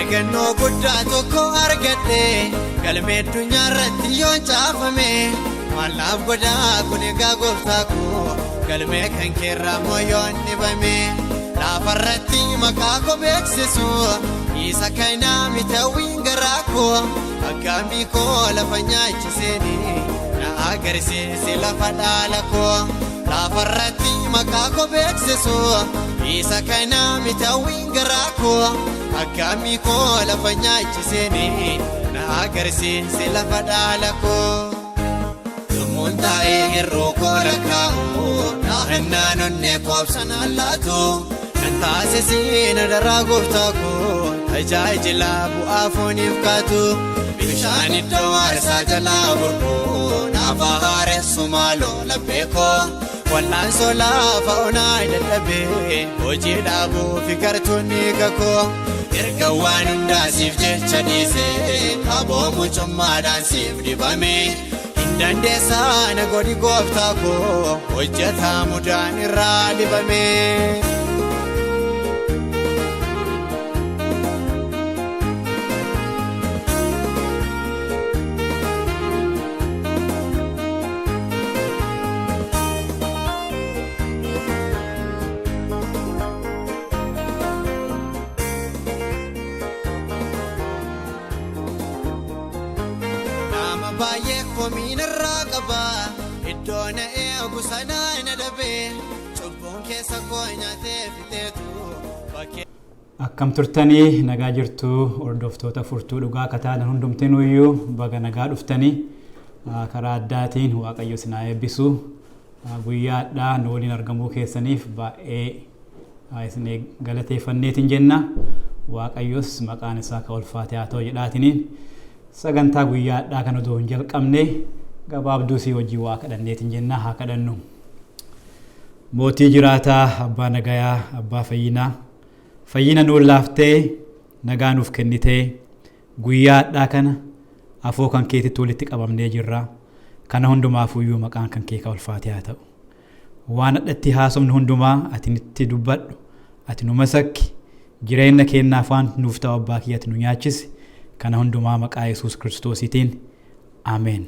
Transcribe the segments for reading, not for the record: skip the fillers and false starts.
Argannoo guddaa tokko argadhe, galmee addunyaa irratti yoon caafame, maal naaf godhaa kun egaa gooftaa koo, galmee kan keerraa moo yoon dhibame? Lafarratti maqaa koo beeksisu isa kanaa mitawwiin garaa koo, akkaamii koo lafa nyaachiseeni na agarsiise lafa dhaala koo. Lafarratti maqaa koo beeksisu isa kanaa mitawwiin garaa koo, akkaamii koo lafa nyaachiseeni na agarsiise lafa dhaala koo. Lommuun taa'ee hir'uu koo lakkaa'u, naannaan onnee koobsanaan laatu, nan taasisee na daraa gooftaa koo, tajaajila bu'aa fooniif kaatu. Bishaan iddoo aarsaa jalaa burqu naaf haaressu maaloo laphee koo, wallaansoo lafa onaa dadhabee hojii dhaabuu fi gartuunni kakoo. Erga waan hundaa siif jecha dhiisee, aboo mucummaadhaan siif dibame, hin dandeessaa na godhi gooftaa koo, hojjetaa mudaan irraa dibame. Nama baay'ee komiin irraa qaba, iddoo na eegu sanaa na dhabe, cubbuun keessa koo nyaatee fixeetu bakkee. Akkam turtanii? Nagaa jirtu? Hordoftoota Furtuu Dhugaa akka taatan hundumtinuyyuu baga nagaa dhuftanii. Karaa addaatiin Waaqayyo isin haa eebbisu. Guyyaadhaa nu waliin argamuu keessaniif baay'ee isin galateeffanneetiin jenna. Waaqayyos maqaan isaa ka ulfaate haa ta'u jedhaatiniin sagantaa guyyaadhaa kan odoo hin jalqabne gabaabduu sii wajjin waa kadhanneetiin jenna, haa kadhannu. Mootii jiraataa, abbaa nagayaa, abbaa fayyinaa, fayyina nuun laaftee nagaa nuuf kennitee, guyyaadhaa kana afoo kan keetitti walitti qabamnee jirra. Kana hundumaafuyyuu maqaan kan kee ka ulfaate haa ta'u. Waan hadhatti haasofnu hundumaa ati nutti dubbadhu, ati nu masakki, jireenya keenyaaf waan nuuf ta'u abbaa kiyya ati nu nyaachisi. Kana hundumaa maqaa Yesuus Kiristoosiitiin, ameen.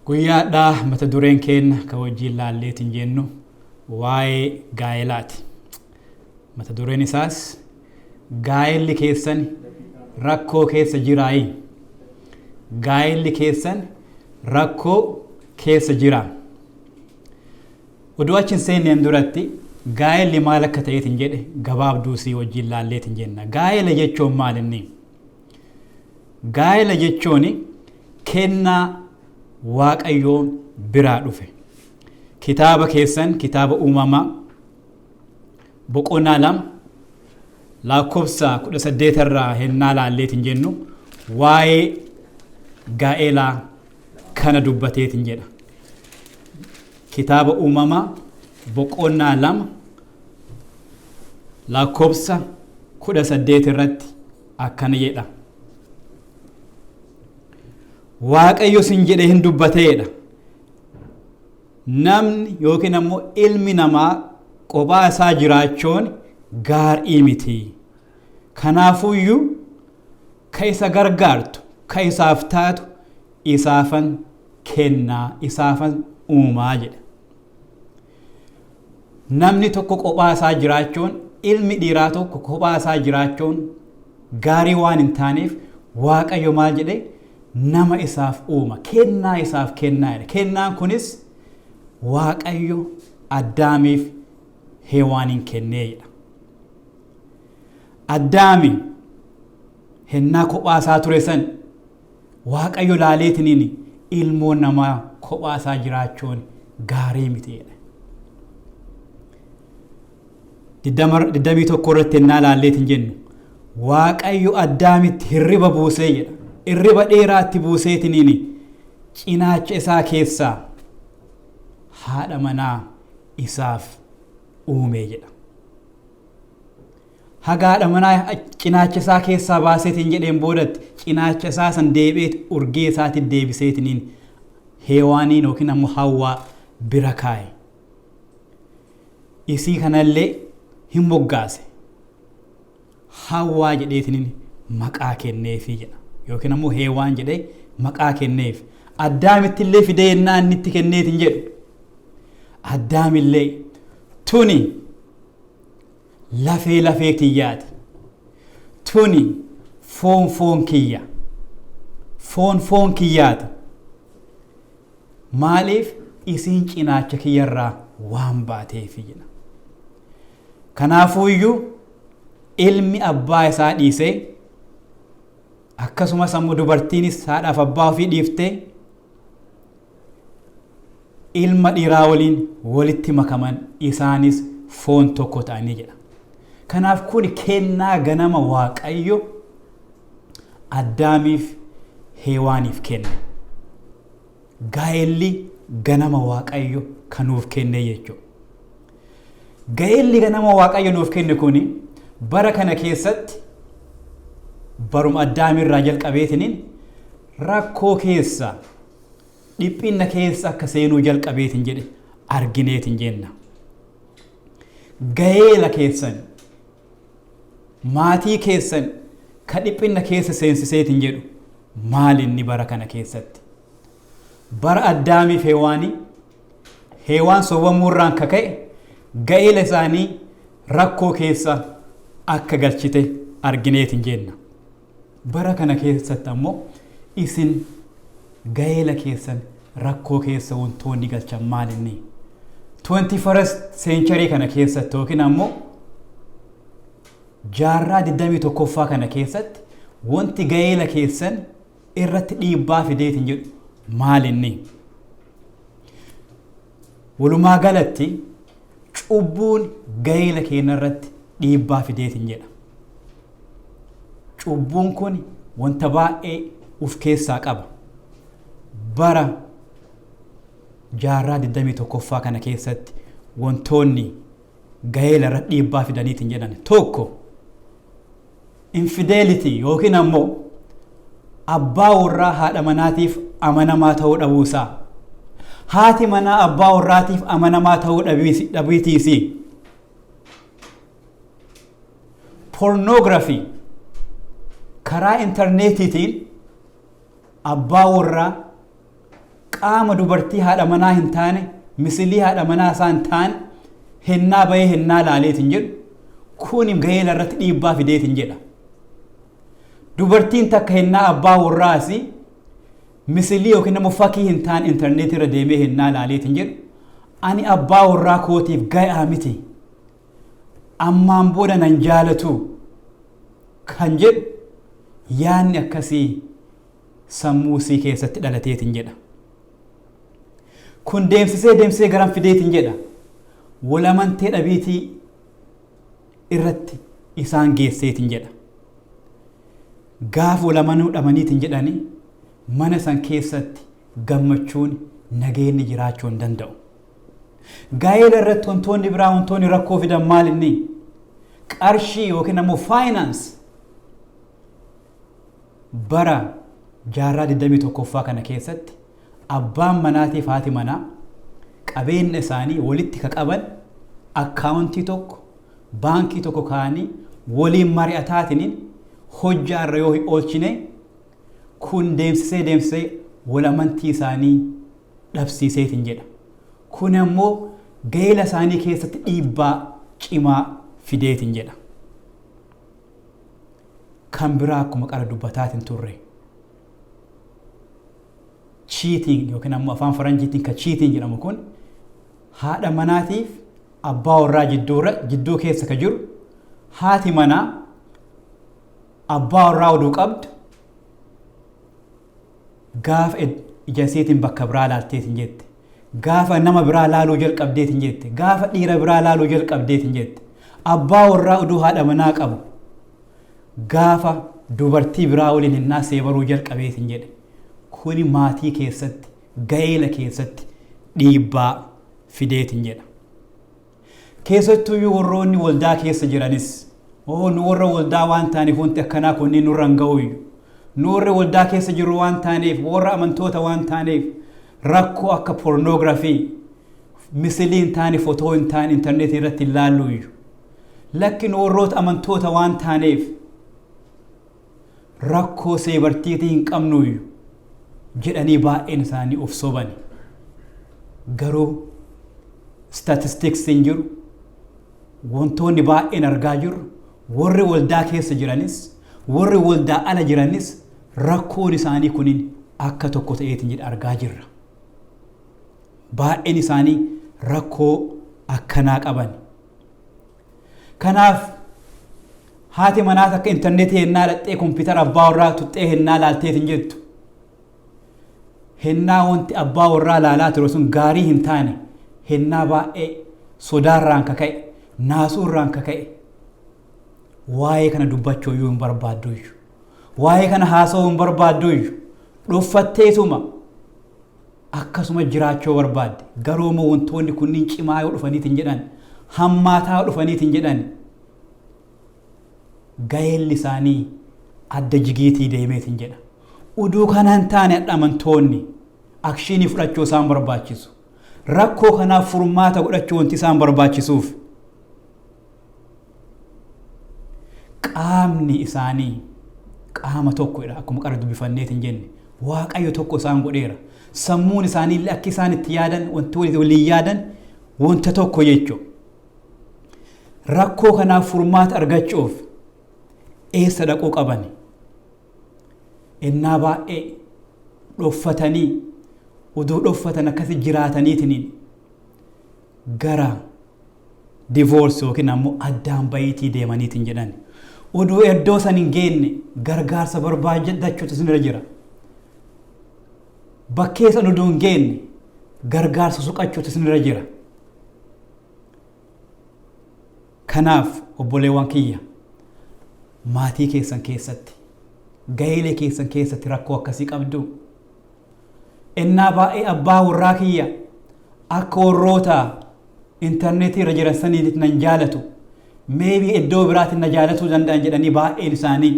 Guyyaadhaa mata dureen keenya ka wajjin laalleetiin jennu waa'ee gaa'elaati. Mata dureen isaas "Gaa'elli keessan rakkoo keessa jiraayi? Gaa'elli keessan rakkoo keessa jira?" Oduu achi hin seenneen duratti gaa'elli maal akka ta'eetiin jedhe gabaabduu sii wajjin laalleetiin jenna. Gaa'ela jechuun maal inni? Gaa'ela jechuun kennaa Waaqayyoon biraa dhufe. Kitaaba keessan kitaaba Uumamaa boqonnaa 2 lakkoofsa 18 irraa hennaa laalleetiin jennu waa'ee gaa'elaa kana dubbateetiin jedha. Kitaaba Uumamaa boqonnaa 2 lakkoofsa 18 irratti akkana jedha. Waaqayyo sin jedhe hin dubbateedha. Namni yookiin ammoo ilmi namaa kophaa isaa jiraachuun gaarii miti. Kanaafuyyuu ka isa gargaartu, ka isaaf taatu isaafan kennaa, isaafan uumaa jedha. Namni tokko kophaa isaa jiraachuun, ilmi dhiiraa tokko kophaa isaa jiraachuun gaarii waan hin taaneef, Waaqayyo maal jedhe? Nama isaaf uuma, kennaa isaaf kennaa jedhe. Kennaan kunis Waaqayyo Addaamiif Hewaaniin kennee jedha. Addaami hennaa kophaa isaa ture san Waaqayyo laaleetiniin ilmoon namaa kophaa isaa jiraachuun gaarii miti jedhe. 21 irratti hennaa laalleetiin jennu Waaqayyo Addaamitti hirriba buusee jedha. Hirriba dheeraatti buuseetiniin cinaacha isaa keessaa haadha manaa isaaf uumee jedha. Haga haadha manaa cinaacha isaa keessaa baaseetiin jedheen boodatti cinaacha isaa san deebi'ee urgee isaatti deebiseetiniin Heewaaniin yookiin ammoo Hawwaa bira kaa'e. Isii kanallee Hin moggaase. Hawwaa jedheetiin maqaa kenneefii jedha. Yookiin ammoo Heewaan jedhee maqaa kenneef. Addaamitti illee fidee yennaa inni itti kenneetiin jedhu. Addaamillee, tuni lafee lafee kiyyaati. Tuni foon foon kiyya. Foon foon kiyyaati. Maaliif? Isiin cinaacha kiyyarraa waan baateefi jedha. Kanaafuuyyuu ilmi abbaa isaa dhiisee, akkasumas ammoo dubartiinis haadhaaf abbaa ofii dhiiftee ilma dhiiraa waliin walitti makaman, isaanis foon tokko ta'anii jedha. Kanaaf kun kennaa ganama Waaqayyo Addaamiif Heewaaniif kenne. Gaa'elli ganama Waaqayyo kan nuuf kenne jechuudha. Gaa'elli ganama Waaqayyo nuuf kenne kuni bara kana keessatti baruma Addaamirraa jalqabeetiniin rakkoo keessa, dhiphinna keessa akka seenuu jalqabeetiin jedhe argineetiin jenna. Gaa'ela keessan, maatii keessan ka dhiphinna keessa seensiseetiin jedhu maal inni bara kana keessatti? Bara Addaamiif Heewaanii, Heewaan sobamuurraan kaka'e gaa'ela isaanii rakkoo keessa akka galchite argineetiin jenna. Bara kana keessatti ammoo isin gaa'ela keessan rakkoo keessa wantoonni galchan maal inni? 21st century kana keessatti yookiin ammoo jaarraa 21ffaa kana keessatti wanti gaa'ela keessan irratti dhiibbaa fideetiin jedhu maal inni? Walumaa galatti cubbuun gaa'ela keenya irratti dhiibbaa fideetiin jedha. Cubbuun kun wanta baay'ee of keessaa qaba. Bara jaarraa 21ffaa kana keessatti wantoonni gaa'ela irratti dhiibbaa fidaniitiin jedhan tokko infidelity yookiin ammoo abbaa warraa haadha manaatiif amanamaa ta'uu dhabuusaa. Haati manaa abbaa warraatiif amanamaa ta'uu dhabiitiisi. Pornography, karaa intarneetiitiin abbaa warraa qaama dubartii haadha manaa hin taane, misilii haadha manaa isaa hin taane hennaa bahee hennaa laaleetiin jedhu, kun gaa'ela irratti dhiibbaa fideetiin jedha. Dubartiin takka hennaa abbaa warraas misilii yookiin immoo fakkii hin taane intarneetii irra deemee hennaa laaleetiin jedhu, ani abbaa warraa kootiif ga'aa miti, ammaan booda nan jaalatu kan jedhu yaadni akkasii sammuu isii keessatti dhalateetiin jedha. Kun deemsisee deemsisee garan fideetiin jedha. Walamantee dhabiitii irratti isaan geesseetiin jedha. Gaafa walamanuu dhabaniitiin jedhanii mana san keessatti gammachuun, nageenyi jiraachuu hin danda'u. Gaa'ela irratti wantoonni biraa, wantoonni rakkoo fidan maal inni? Qarshii yookiin ammoo finance. Bara jaarraa 21ffaa kana keessatti abbaan manaatiif haati manaa qabeenya isaanii walitti ka qaban akkaawuntii tokko, baankii tokko kaa'anii waliin mari'ataatiniin hojjaa irra yoo hin oolchine, kun deemsisee deemsisee wal amantii isaanii dhabsiiseetiin jedha. Kun ammoo gaa'ela isaanii keessatti dhiibbaa cimaa fideetiin jedha. Kan biraa akkuma qara dubbataatiin turre, cheating yookiin ammoo afaan faranjiitiin ka cheating jedhamu kun haadha manaatiif abbaa warraa jidduu keessa ka jiru, haati manaa abbaa warraa oduu qabdu gaafa ija isiitiin bakka biraa laalteetiin jette, gaafa nama biraa laaluu jalqabdeetiin jette, gaafa dhiira biraa laaluu jalqabdeetiin jette, abbaa warraa oduu haadha manaa qabu gaafa dubartii biraa waliin hinnaa seebaruu jalqabeetiin jedhe, kuni maatii keessatti, gaa'ela keessatti dhiibbaa fideetiin jedha. Keessattuyyuu warroonni waldaa keessa jiranis, oo nu warra waldaa waan taaneef wanti akkanaa kunniin nurra hin ga'uyyuu. Nu warra waldaa keessa jirru waan taaneef, warra amantoota waan taaneef, rakkoo akka pornography, misilii hin taane, fotoo hin taane intarneetii irratti hin laalluyyuu. Lakki nu warroota amantoota waan taaneef rakkoo seebartiitii hin qabnuuyyu jedhanii baay'een isaanii of sobani. Garuu statistiksiin jiru, wantoonni baay'een argaa jirru, warri waldaa keessa jiranis warri waldaa ala jiranis rakkoon isaanii kunin akka tokko ta'eetiin jedha argaa jirra. Baay'een isaanii rakkoo akkanaa qaban. Kanaaf haati manaa takka intarneetii hennaa dhaqxee kompiitara abbaa warraa tuxxee hennaa laalteetiin jettu, hennaa wanti abbaa warraa laalaa ture sun gaarii hin taane, hennaa baay'ee sodaarraan kaka'e, naasuurraan kaka'e, waa'ee kana dubbachuu iyyuu hin barbaaddu iyyuu. Waa'ee kana haasa'uu hin barbaaddu iyyuu. Dhoffatteetuma akkasuma jiraachuu barbaadde. Garuu immoo wantoonni kunniin cimaa yoo dhufaniitiin jedhan, hammaataa yoo dhufaniitiin jedhan, gaa'elli isaanii adda jigiitii deemeetiin jedha. Uduu kana hin taane amantoonni action fudhachuu isaan barbaachisu. Rakkoo kanaaf furmaata godhachuu wanti isaan barbaachisuuf qaamni isaanii qaama tokkodha, akkuma qara dubbifanneetiin jenne. Waaqayyo tokko isaan godheera. Sammuun isaanii illee akka isaan itti yaadan, wanti waliin yaadan wanta tokko jechuudha. Rakkoo kanaaf furmaata argachuuf eessa dhaquu qaban? Ennaa baay'ee dhoffatanii, uduu dhoffatan akkasi jiraataniitiin gara divorce yookiin ammoo addaan bahiitii deemaniitiin jedhan. Uduu iddoo san hin geenne gargaarsa barbaadachuutu isinirra jira. Bakkee san uduu hin geenne gargaarsa suqachuutu isinirra jira. Kanaaf obboleewwan kiyya, maatii keessan keessatti, gaa'elee keessan keessatti rakkoo akkasii qabdu. Innaa baay'ee abbaa warraa kiyya akka warroota intarneetii irra jiran saniitti nan jaalatu. Maybe iddoo biraatiin na jaalatuu danda'an jedhanii baay'een isaanii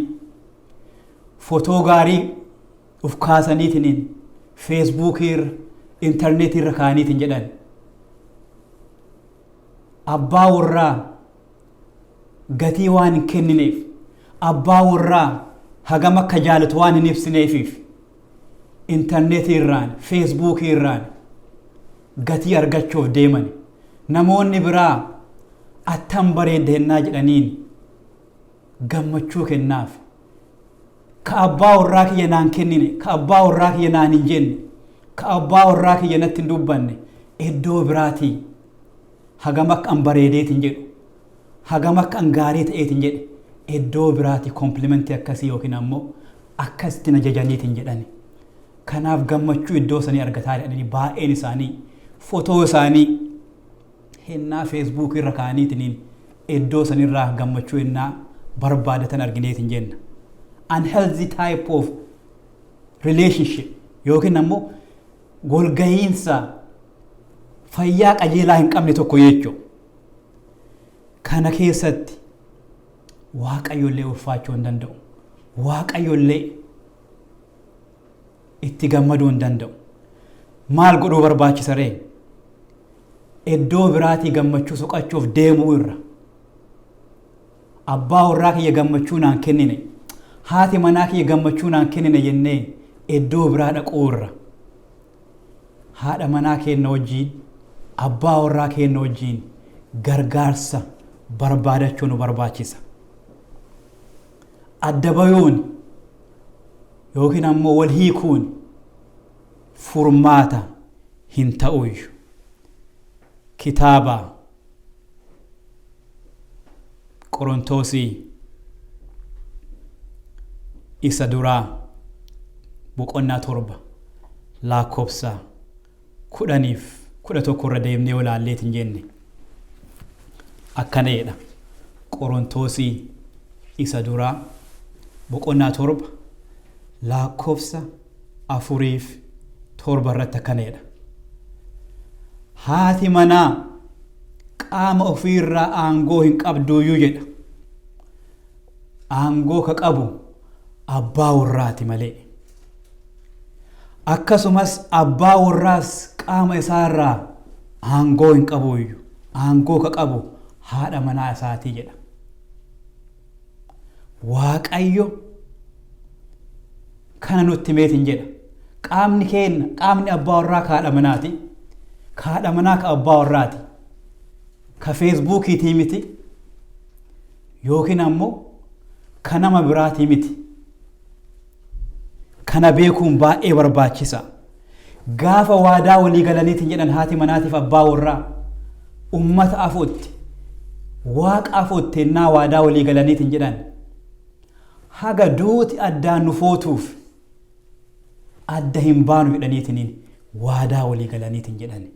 fotoo gaarii uf kaasaniitiin Feesbuukii irra, intarneetii irra kaa'aniitiin jedhan. Abbaa warraa gatii waan hin kennineef, abbaa warraa hagam akka jaalatu waan hin ibsineefiif, intarneetii irraan, Feesbuukii irraan gatii argachuuf deeman. Namoonni biraa attam bareedda hennaa jedhaniin gammachuu kennaaf. Ka abbaa warraa kiyya naan kennine, ka abbaa warraa kiyya naan hin jenne, ka abbaa warraa kiyya natti hin dubbanne, iddoo biraatii hagam akka an bareedeetiin jedhu, hagam akka an gaarii ta'eetiin jedhe, iddoo biraatii compliment akkasii yookiin ammoo akkasitti na jajaniitiin jedhani. Kanaaf gammachuu iddoo sanii argataa jedhanii baay'een isaanii fotoo isaanii hennaa Feesbuukii irra kaa'aniitiin iddoo sanirraa gammachuu hennaa barbaadatan argineetiin jenna. Unhealthy type of relationship yookiin ammoo golgahiinsa fayyaa qajeelaa hin qabne tokko jechuudha. Kana keessatti Waaqayyollee ulfaachuu hin danda'u. Waaqayyollee itti gammaduu hin danda'u. Maal godhuu barbaachisa ree? Iddoo biraatii gammachuu soqachuuf deemuu irra, abbaa warraa kiyya gammachuu naan kennine, haati manaa kiyya gammachuu naan kennine jennee iddoo biraa dhaquu irra, haadha manaa keenna wajjiin, abbaa warraa keenna wajjiin gargaarsa barbaadachuu nu barbaachisa. Adda bayuun yookiin ammoo wal hiikuun furmaata hin ta'uyyu. Kitaaba Qorontoosii isa duraa boqonnaa 7 lakkoofsa 10f 11 irra deemnee olaalleetiin jenne akkana jedha. Qorontoosii isa duraa boqonnaa 7 lakkoofsa 4f 7 irratti akkana jedha. Haati manaa qaama ofiirraa aangoo hin qabduuyyuu jedha. Aangoo ka qabu abbaa warraati malee. Akkasumas abbaa warraas qaama isaarraa aangoo hin qabuuyyu. Aangoo ka qabu haadha manaa isaatii jedha. Waaqayyo kana nutti himeetiin jedha. Qaamni keenya qaamni abbaa warraa ka haadha manaati. Ka haadha manaa ka abbaa warraati. Ka feesbuukiitii miti yookiin ammoo ka nama biraatii miti. Kana beekuun baay'ee barbaachisa. Gaafa waadaa walii galaniitiin jedhan haati manaatiif abbaa warraa ummata afotti waaqa afotti ennaa waadaa walii galaniitiin jedhan haga duuti addaan nu footuuf adda hin baanu jedhaniitiniin waadaa walii galaniitiin jedhan.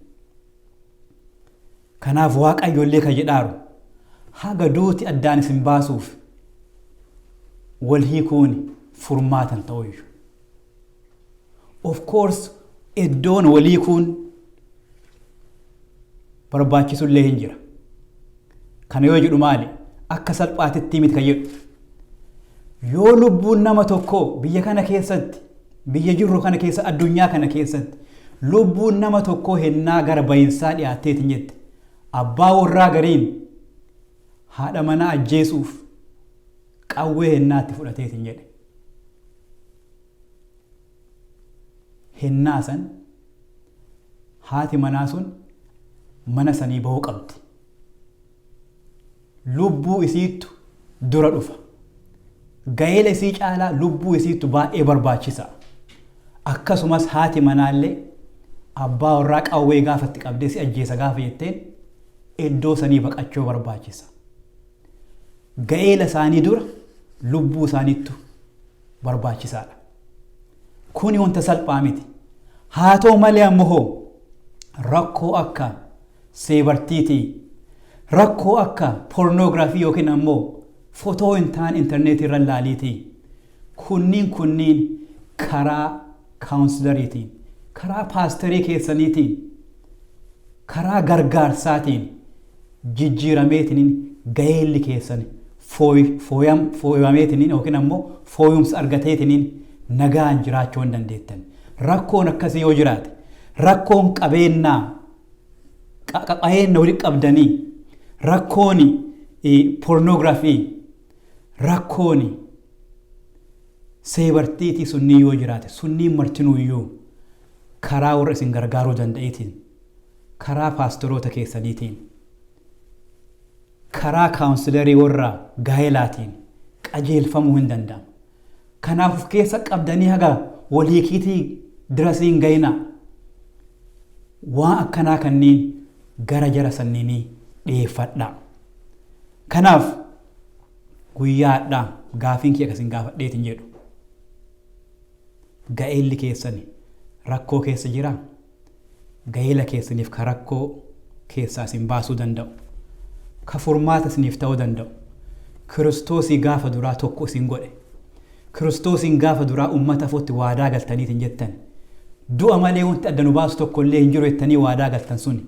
Kanaaf Waaqayyollee kan jedhaaru haga duuti addaan isin baasuuf wal hiikuun furmaatan ta'uyyuu. Of course, iddoon wal hiikuun barbaachisullee hin jira. Kana yoo jedhu maali? Akka salphaatitti miti kan jedhu. Yoo lubbuun nama tokkoo biyya kana keessatti, biyya jirru kana keessa, addunyaa kana keessatti lubbuun nama tokkoo hennaa gara bayinsaa dhiyaatteetiin jette, abbaa warraa gariin haadha manaa ajjeesuuf qawwee hennaatti fudhateetiin jedhe. Hennaa san haati manaa sun mana sanii bahuu qabdi. Lubbuu isiittu dura dhufa. Gaa'ela isii caalaa lubbuu isiittu baay'ee barbaachisa. Akkasumas haati manaallee abbaa warraa qawwee gaafatti qabdee si ajjeesa gaafa jetteen iddoo sanii baqachuu barbaachisa. Gaa'ela isaanii dura lubbuu isaaniittu barbaachisaadha. Kuni wanta salphaa miti. Haa ta'u malee ammoo rakkoo akka seebartiitii, rakkoo akka pornoogiraafii yookiin ammoo fotoo hin taane intarneetii irra laaliitii, kunniin karaa counseloriitiin, karaa paasterii keessaniitiin, karaa gargaarsaatiin jijjiirameetiniin gaa'elli keessan fooyameetiniin yookiin ammoo fooyumsa argateetiniin nagaan jiraachuu hin dandeettan. Rakkoon akkasii yoo jiraate, rakkoon qabeennaa qabeenya walitti qabdanii, rakkoon pornoogiraafii, rakkoon seebartiitii sunnii yoo jiraate, sunniin martinuuyyuu karaa warra isin gargaaruu danda'eetiin, karaa paastoroota keessaniitiin, karaa counselorii warra gaa'elaatiin qajeelfamuu hin danda'amu. Kanaaf of keessa qabdanii haga waliikiitii dirasii hin ga'inaa. Waan akkanaa kanneen gara jara sanniinii dhiyeeffadhaa. Kanaaf guyyaadhaa gaafiin kee akkasin gaafadheetiin jedhu. Ga'eelli keessani rakkoo keessa jiraa? Ga'eela keessaniif ka rakkoo keessaa isin baasuu danda'u, ka furmaata isiniif ta'uu danda'u, Kiristoosii gaafa duraa tokko isin godhe. Kiristoosiin gaafa duraa uummata afotti waadaa galtaniitiin jettan. Du'a malee wanti adda nu baasu tokko illee hin jiru jettanii waadaa galtan suni.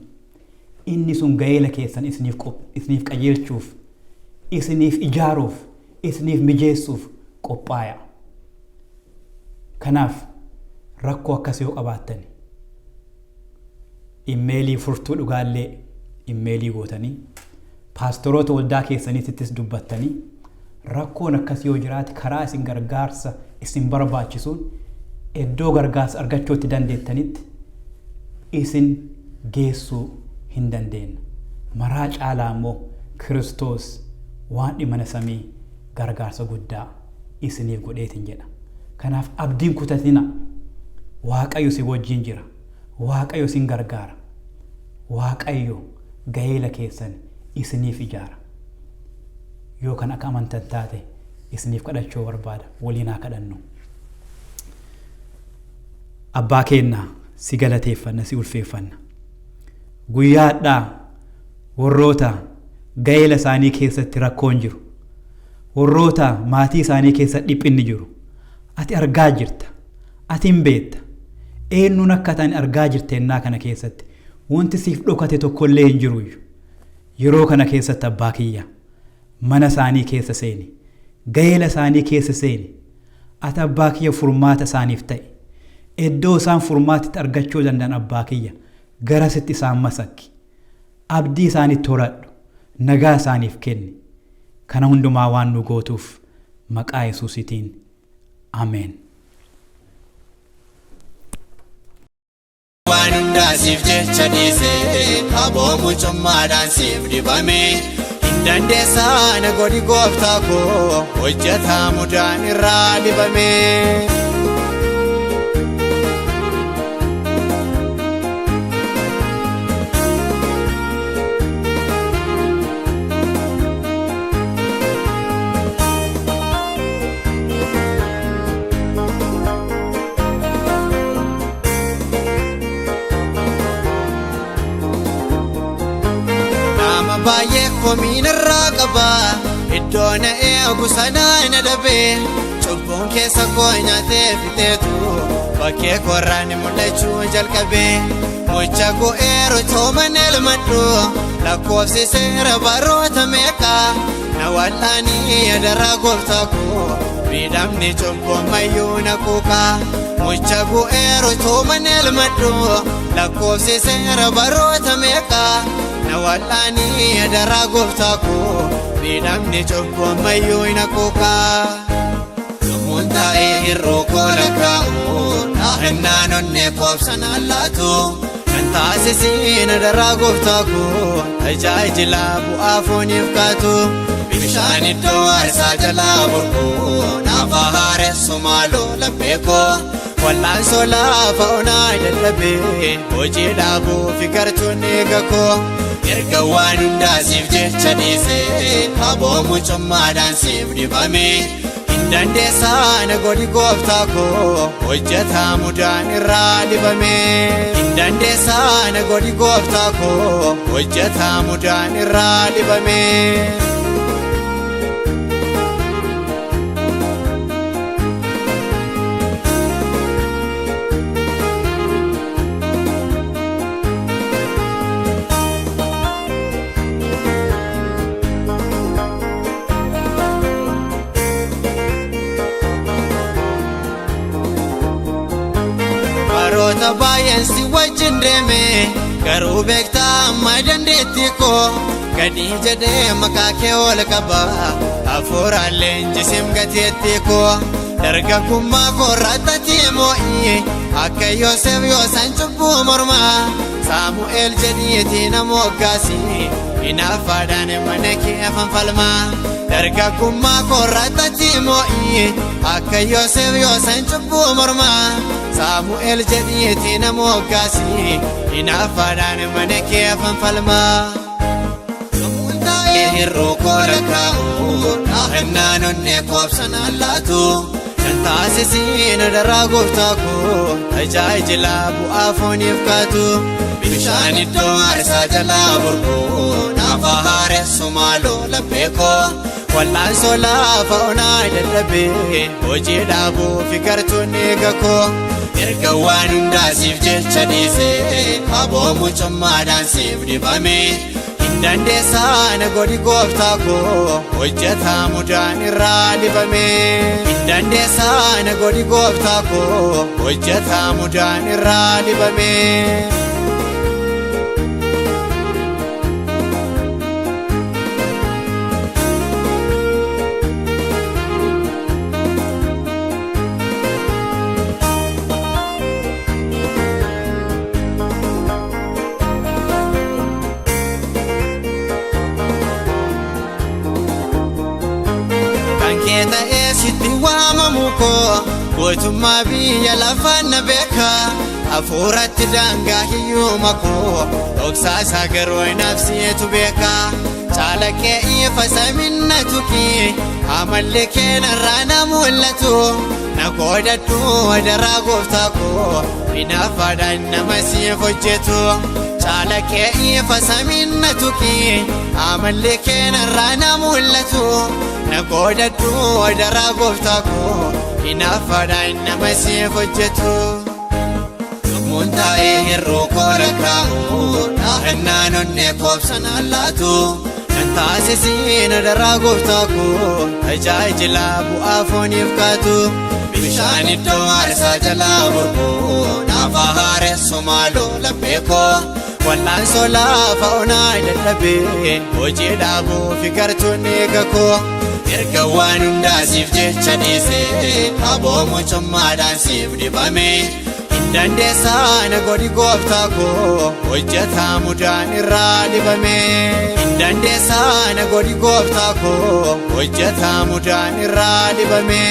Inni sun ga'eela keessan isiniif qajeelchuuf, isiniif ijaaruuf, isiniif mijeessuuf qophaaya. Kanaaf rakkoo akkasii yoo qabaattan emailii furtuu dhugaallee emailii gootanii, paastoroota waldaa keessaniittis dubbattanii, rakkoon akkasii yoo jiraate karaa isin gargaarsa isin barbaachisuun iddoo gargaarsa argachuu itti dandeettanitti isin geessuu hin dandeenye. Maraa caalaa immoo Kiristoos waan dhimana samii gargaarsa guddaa isiniif godheetiin jedha. Kanaaf abdiin kutatina. Waaqayyo si wajjin jira. Waaqayyo isin gargaara. Waaqayyo gaa'ela keessan isiniif ijaara. Yoo kan akka amantan taate isiniif kadhachuu barbaada. Waliin haa kadhannu. Abbaa keenya, si galateeffanna, si ulfeeffanna. Guyyaadhaa warroota gaa'ela isaanii keessatti rakkoon jiru, warroota maatii isaanii keessa dhiphinni jiru, ati argaa jirta. Ati hin beekta. Eenyuun akka ta'an argaa jirta ennaa kana keessatti. Wanti siif dhokate tokkollee hin jiru. Yeroo kana keessatti, abbaa kiyya, mana isaanii keessa seeni. Gaa'ela isaanii keessa seeni. Ati, abbaa kiyya, furmaata isaaniif ta'e. Iddoo isaan furmaatitti argachuu danda'an, abbaa kiyya, garasitti isaan masakki. Abdii isaanitti horadhu. Nagaa isaaniif kenni. Kana hundumaa waan nu gootuuf Maqaa Yesuusiitiin. Ameen. Waan hundaa siif jecha dhiisee aboo mucummaadhaan siif dibame hin dandeessaa na godhi gooftaa koo hojjetaa mudaan irraa dibame. Nama baay'ee komiin irraa qaba iddoo na eegu sanaa na dhabe cubbuun keessa koo nyaatee fixeetu bakkee koorraan mul'achuu jalqabe mucha gu'eeru tooman elmadhu lakkoofsi seera baroota meeqa na wal'aanii adaraa gooftaa koo miidhamni cubbummayyuu na kuuqa mucha gu'eeru tooman elmadhu lakkoofsi seera baroota meeqa na wal'aanii adaraa gooftaa koo miidhamni cubbummayyuu na kuuqa. Lubbuun taa'ee hir'uu koo lakkaa'u dhaahannaan onnee koobsanaan laatu kan taasisiin adaraa gooftaa koo tajaajila bu'aa fooniif kaatu bishaan iddoo aarsaa jalaa burqu naaf haaressu maaloo laphee koo wal'aansoo lafa onaa dadhabee hojii dhaabuu fi gartuun eega koo erga waan hundaa siif jecha dhiisee aboo mucummaadhaan siif dibame hin dandeessaa na godhi gooftaa koo hojjetaa mudaan irraa dibame hin dandeessaa na godhi gooftaa koo hojjetaa mudaan irraa dibame. Baroota baay'een si wajjin deeme garuu beektaa amma dandeettii koo gadi jedhee maqaa kee ol qaba hafuuraan leenjisim gateettii koo dargaggummaa koorratti moo'ii akka Yoosef yoosan cubbuu mormaa Saamu'eel jedhiitii nama moggaasi hinaaffaadhaan mana kee fanfalmaa dargaggummaa koorratti moo'ii akka Yoosef yoosan cubbuu mormaa Saamu'eel jedhiitii nama moggaasi hinaaffaadhaan mana kee fanfalmaa. Lubbuun taa'ee hir'uu koo lakkaa'u dhaahannaan onnee koobsanaan laatu kan taasisiin adaraa gooftaa koo tajaajila bu'aa fooniif kaatu bishaan iddoo aarsaa jalaa burqu naaf haaressu maaloo laphee koo wal'aansoo lafa onaa dadhabee hojii dhaabuu fi gartuun eega koo erga waan hundaa siif jecha dhiisee aboo mucummaadhaan siif dibame hin dandeessaa na godhi gooftaa koo hojjetaa mudaan irraa dibame hin dandeessaa na godhi gooftaa koo hojjetaa mudaan irraa dibame. Kan kee ta'ee sitti waamamu koo gootummaa biyya lafaan na beeka hafuuratti daangaa hiyyuma koo dhoksaa isaa garuu nafsiitu beeka calaqqee ifa saminna tuki amalli kee narraa na mul'atu na qoodadhu adaraa gooftaa koo hinaaffaadhaan nama siif hojjetu calaqqee ifa saminna tuki amalli kee narraa na mul'atu na qoodadhu adaraa gooftaa koo hinaaffaadhaan nama siif hojjetu. Lubbuun taa'ee hir'uu koo lakkaa'u dhaahannaan onnee koobsanaan laatu kan taasisiin adaraa gooftaa koo tajaajila bu'aa fooniif kaatu bishaan iddoo aarsaa jalaa burqu naaf haaressu maaloo laphee koo Wallaansoo lafa onaa dadhabee hojii dhaabuuf gartuun eegakoo. Erga waan hundaa siif jecha dhiisee aboo mucummaadhaan siif dibame. Hin dandeessaa na godhi gooftaa koo hojjetaa mudaan irraa dibame. Hin dandeessaa na godhi gooftaa koo hojjetaa mudaan irraa dibame.